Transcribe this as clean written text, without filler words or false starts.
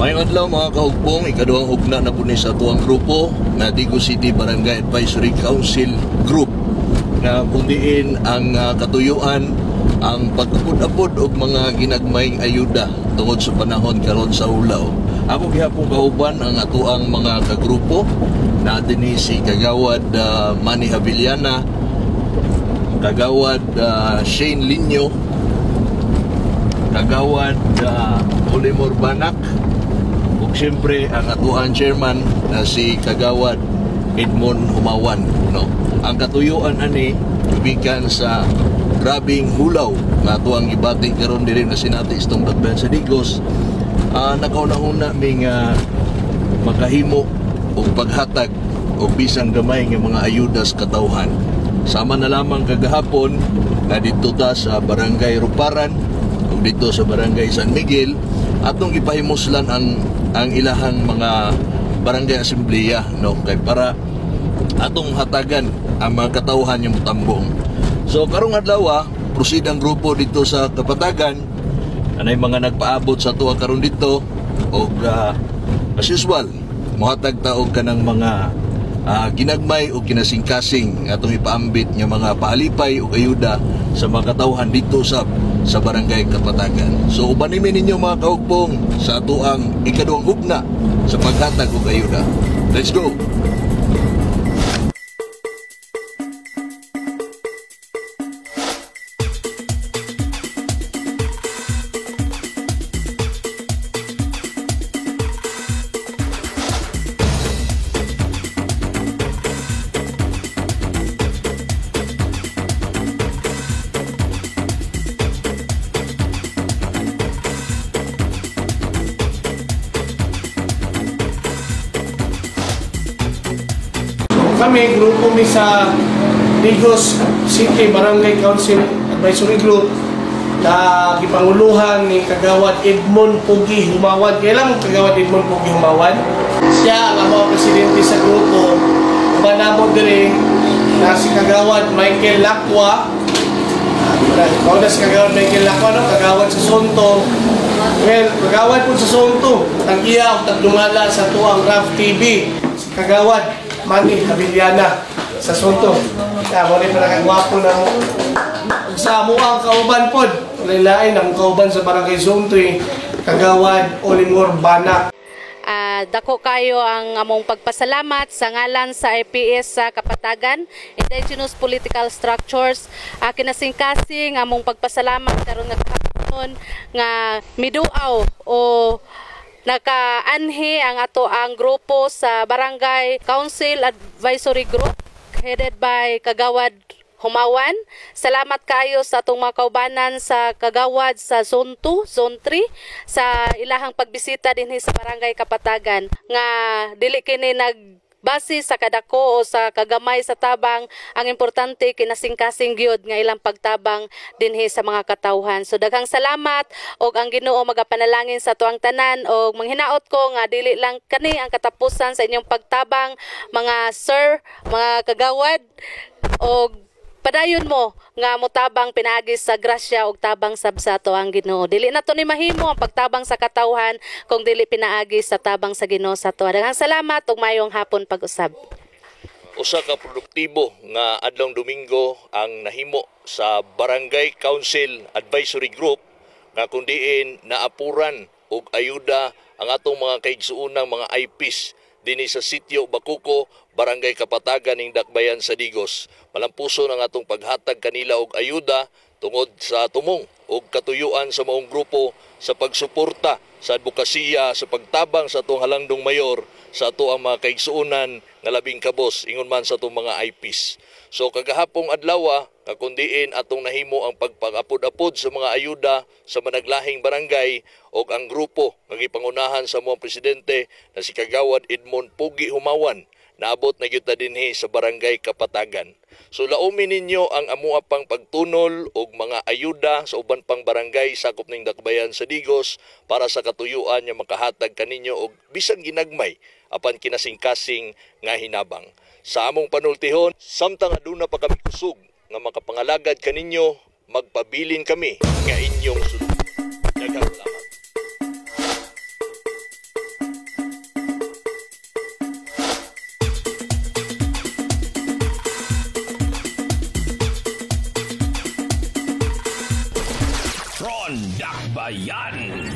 Maayong adlaw, mga kahugpong, ikaduhang hugna na po ni sa atuang grupo nga Digos City Barangay Advisory Council Group na kundiin ang katuyuan ang pagapod-apod og mga ginagmayng ayuda tungod sa panahon karon sa ulaw. Ako gihapon kauban ang atuang mga kagrupo na dinhi si Kagawad Manny Havillana, Kagawad Shane Linyo, Kagawad Olimor Banak, ug siyempre ang atuang chairman na si Kagawad Edmond Humawan, no? Ang katuyuan ani gikan sa grabing hulaw nga atuang gibati karon diri na sinati istong Dakbayan sa Digos, nakauna-una ming makahimo og paghatag og bisang gamay nga mga ayuda sa katawhan. Sama na lamang kagahapon nga didto ta sa Barangay Ruparan ug dito sa Barangay San Miguel atong gipahimuslan ang ilahang mga barangay asembleya, no, kay para atong hatagan ang mga katawhan yung tambong. So karong adlaw, proceed ang grupo dito sa Kapatagan. Anay mga nagpaabot sa tuwa karon dito og as usual mohatag ta og kanang mga ginagmay o kinasingkasing atong ipaambit nga mga paalipay o ayuda sa mga katawhan dito sa Barangay Kapatagan. So uban ninyo, mga kahugpong, sa atuang ikaduhang hugna sa paghatag og ayuda. Let's go! Kami, grupo mi sa Digos City Barangay Council Advisory Group na gipanguluhan ni Kagawad Edmond Pugi Humawan. Kailan mo Kagawad Edmond Pugi Humawan? Siya ang among presidente sa grupo. Uban namo diri na si Kagawad Michael Lacqua. Mao na si Kagawad Michael Lacqua, no? Kagawad sa Sonto. Well, Kagawad po sa Sonto. Tag-iya o tagdungala sa tuang RAF TV. Si Kagawad Manny Havillana sa Sonto. Kaya mo rin pinakagwapo na mo. Sa muang kauban pod, lain ang kauban sa Barangay Zone 3, Kagawad Olimor Banak. Dako kayo ang among pagpasalamat sa ngalan sa IPS sa Kapatagan, Indigenous Political Structures. Kinasingkasing among pagpasalamat karon nga kahapon nga miduaw o nakaanhi ang ato ang grupo sa Barangay Council Advisory Group headed by Kagawad Humawan. Salamat kayo sa atong mga kaubanan sa Kagawad sa Zone 2, Zone 3 sa ilahang pagbisita dinhi sa Barangay Kapatagan nga dili kini nagbase sa kadako o sa kagamay sa tabang. Ang importante, kinasingkasing gyud nga ilang pagtabang dinhi sa mga katawhan. So daghang salamat og ang Ginoo magapanalangin sa tuang tanan og manghinaot ko nga dili lang kani ang katapusan sa inyong pagtabang, mga sir, mga kagawad, og padayon mo nga motabang pinaagi sa grasya og tabang sab sa ato ang Ginoo. Dili na to ni mahimo ang pagtabang sa katawhan kung dili pinaagi sa tabang sa Ginoo sa ato. Daghang salamat ug maayong hapon pag-usab. Usa ka produktibo nga adlong Domingo ang nahimo sa Barangay Council Advisory Group nga kundiin naapuran og ayuda ang atong mga kaigsuonang mga IPs dinhi sa Sitio Bakuko, Barangay Kapatagan ning Dakbayan sa Digos. Malampuso ang atong paghatag kanila og ayuda tungod sa tumong og katuyuan sa maong grupo sa pagsuporta sa advokasya sa pagtabang sa atong halangdong mayor sa ato ang mga kaigsuonan nga labing kabos ingon man sa atong mga IPs. So kagahapong adlaw nga kundiin atong nahimo ang pagpag-apod-apod sa mga ayuda sa managlahing barangay og ang grupo nga gipangunahan sa among presidente na si Kagawad Edmond Pugi Humawan naabot na gyud ta dinhi sa Barangay Kapatagan. So laumi ninyo ang amua pang pagtunol og mga ayuda sa uban pang barangay sakop ning Dakbayan sa Digos para sa katuyuan nga makahatag kaninyo og bisan ginagmay apan kinasingkasing nga hinabang. Sa among panultihon, samtang aduna pa kami kusog nga makapangalagad kaninyo, magpabilin kami nga inyong sulod. Daghang salamat. Bayan.